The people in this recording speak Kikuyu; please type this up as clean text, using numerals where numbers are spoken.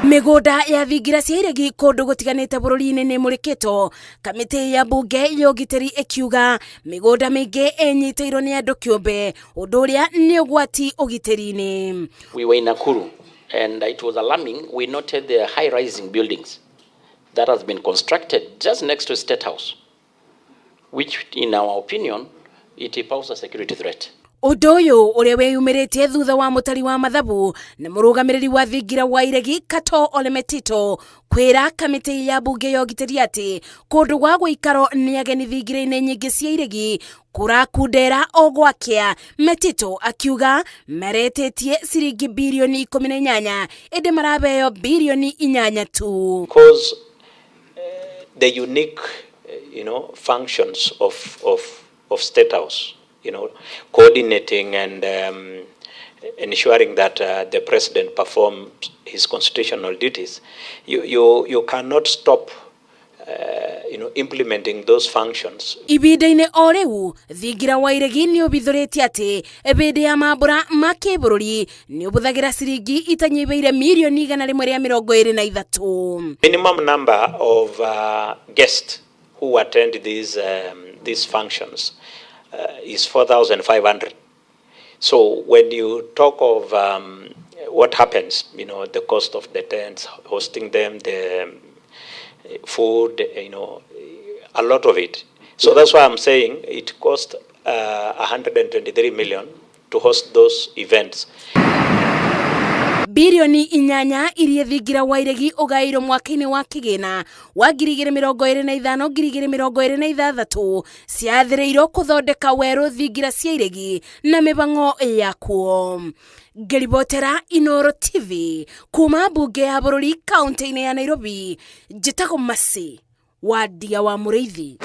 Mĩgũnda ya thingira cia iregi kũndũ gũtiganĩte bũrũri-inĩ nĩ ĩmũrĩkĩtwo, kamĩtĩ ya mbunge ya ũgitĩri ĩkiuga mĩgũnda mĩingĩ ĩnyitĩirwo nĩ andũ kĩũmbe, ũndũ ũrĩa nĩ ũgwati ũgitĩri-inĩ. We were in Nakuru and it was alarming. We noted the high-rising buildings that has been constructed just next to State House, which in our opinion, it poses a security threat. Ũndũ ũyũ ũrĩa wĩyumĩrĩtie thutha wa mũtari wa mathabu na mũrũgamĩrĩri wa thingira wa iregi Kato Ole Metito kwĩra kamĩtĩ ya mbunge ya ũgitĩri atĩ kũndũ gwa gũikarwo nĩ ageni thingira-inĩ nyingĩ cia iregi kũrakundera o gwakĩa. Metito akiuga maretĩtie ciringi birioni 18 ĩndĩ marabeo birioni 8 tu. Because the unique functions of State House, coordinating and ensuring that the president performs his constitutional duties, you cannot stop implementing those functions. Ibinda-inĩ o rĩu thingira wa iregi nĩ ũbithũrĩtie atĩ hĩndĩ ya mambũra ma kĩbũrũri nĩ ũbũthagĩra ciringi itanyihĩire mirioni 123. Minimum number of guests who attend these functions is 4,500. So when you talk of what happens, the cost of the tents, hosting them, the food, a lot of it. So that's why I'm saying it cost 123 million to host those events. Birioni 8 iria thingira wa iregi ũgaĩirwo mwaka-inĩ wa kĩgĩna wa 2025 2026 ciathĩrĩirwo kũthondeka werũ thingira cia iregi na mĩbang'o yakuo. Ngĩribotera Inoro TV kuma mbunge ya bũrũri kaunti-inĩ ya Nairobi, njĩtagwo Mercy Wandia wa Mũrĩithi.